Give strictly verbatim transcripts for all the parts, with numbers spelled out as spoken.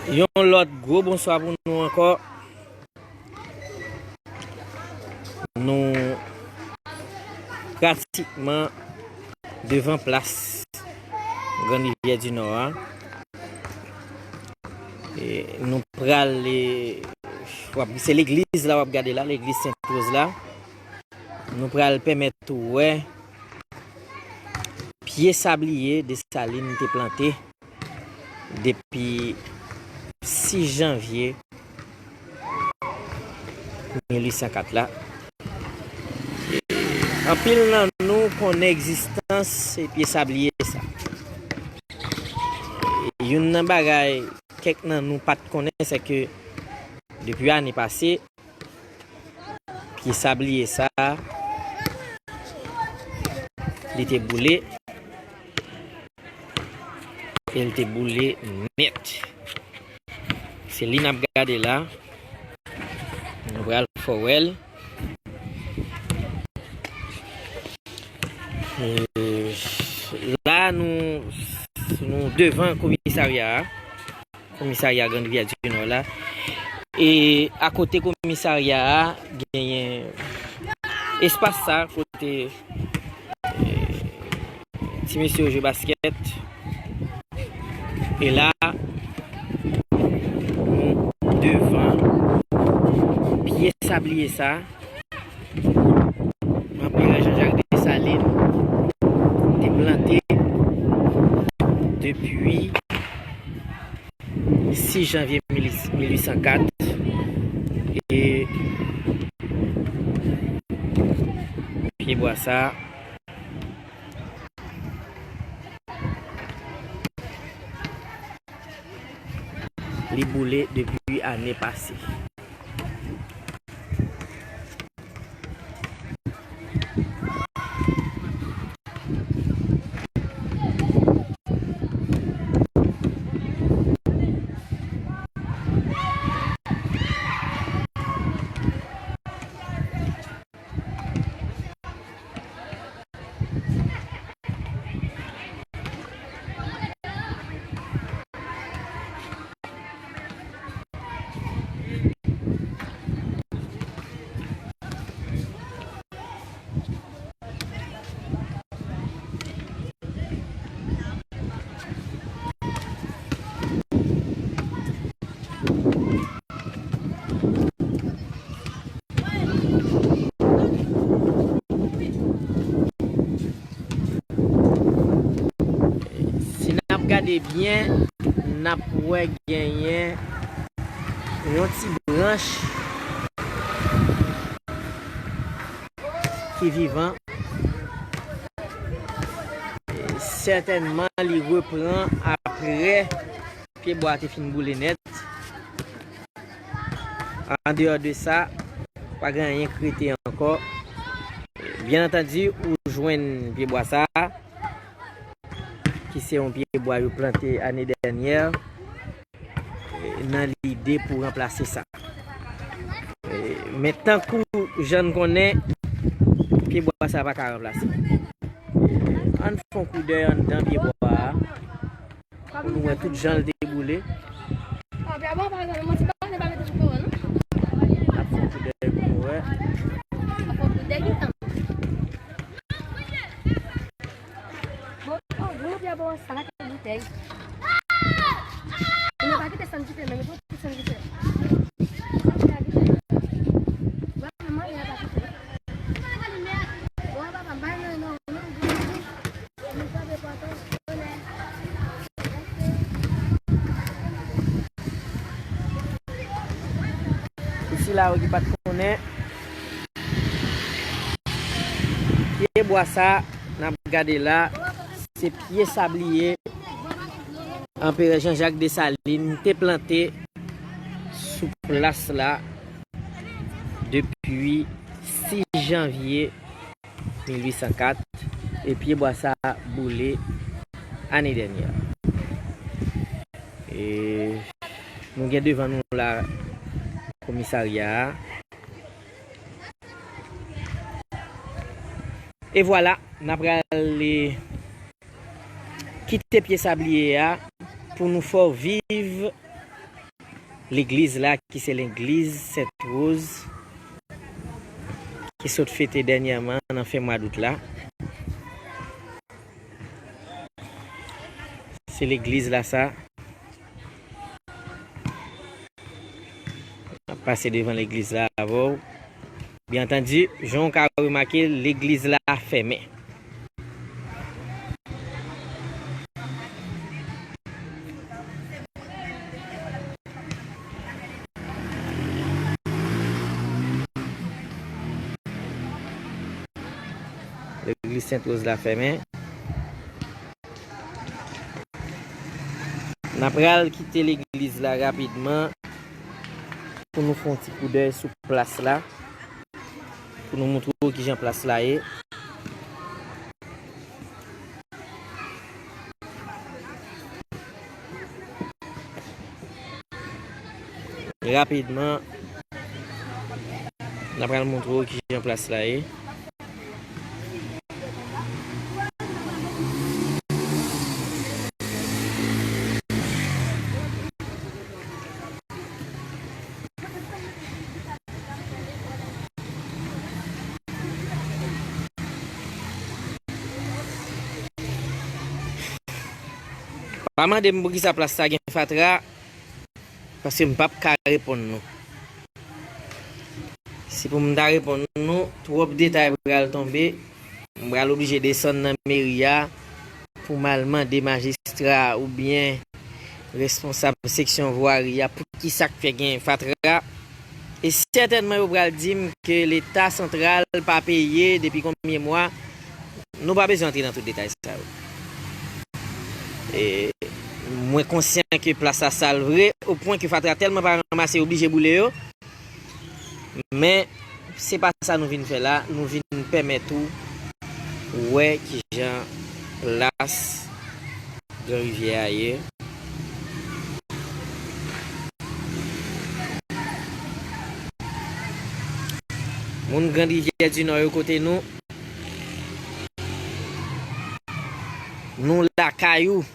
Yon lòt gwo bonswa pou nou ankò. Nou pratikman devan plas Grann Rivyè di Nò a. E nou pral, e, w ap, se legliz la w ap gade la, legliz Sent Woz la. Nou pral pèmèt ou wè pye sabliye Desalin te plante depi sis janvye mil uit san kat la. Anpil nan nou konnen egzistans pye sabliye sa. Youn nan bagay kèk nan nou pa t konnen, se ke depi ane pase, pye sabliye sa, li te boule. E l te boule nèt. Se li n ap gade la. Nou pral fè w wè l. E, la, nou, nou devan komisarya a. Komisarya Grann Rivyè di Nò la. E akote komisarya a, genyen espas sa kote, e, ti mesye yo jwe baskèt. E la, nou devan pye sabliye sa. Anperè Jean-Jacques Dessalines te plante depi sis janvye mil, mil uit san kat. E pyebwa sa, li boule depi ane pase. Si n ap gade byen, n ap wè genyen yon ti branch ki vivan. Sètènman, li repran apre pyebwa a te fin boule nèt. Andeyò de sa, pa gen anyen k rete ankò. Byen antandi, ou jwenn pyebwa sa a, ki se yon pyebwa yo plante ane dènyè, nan lide pou ranplase sa. Men tankou jan n konnen, pyebwa sa pa ka ranplase. Ann fè yon koudèy anndan pyebwa a. Pou nou wè tout jan l te boule. N ap fè yon koudèy pou nou wè. Pou sila yo ki pa t konnen, pyebwa sa n ap gade la, se pye sabliye Anperè Jean-Jacques Dessalines te plante sou plas la depi sis janvye mil uit san kat, e pyebwa sa boule ane dènyè. E nou gen devan nou la komisarya a. E vwala, n ap rale kite pye sabliye a pou nou fè w viv legliz la, ki se legliz Sent Woz, ki sot fete dènyèman nan fen mwa dout la. Se legliz la sa. M ap pase devan legliz la avè w. Byen antandi, jan w ka remake, legliz la fèmen. Legliz Sent Woz la fèmen. N ap pral kite legliz la rapidman pou nou fè yon ti koudèy sou plas la, pou nou montre w kijan plas la ye. Rapidman, n ap pral montre w kijan plas la ye. Pa mande m poukisa plas sa gen fatra, paske m p ap ka reponn nou. Si pou m ta reponn nou, twòp detay pral tonbe. M pral oblije desann nan meri a pou m al mande majistra oubyen responsab seksyon vwari a poukisa k fè gen fatra. E sètènman, yo pral di m ke Leta santral pa peye depi konbyen mwa. Nou pa bezwen antre nan tout detay sa yo. E mwen konsyan ke plas la sal vre, o pwen ke fatra tèlman pa ranmase, yo oblije boule yo. Men, se pa sa nou vin fè la, nou vin pèmèt ou wè kijan plas Gran Rivyè a ye. Moun Grand Rivière du Nord yo, kote nou? Nou lakay ou.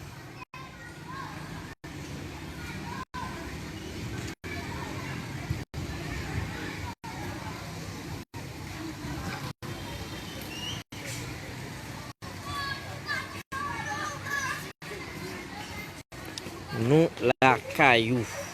Nou lakay ou.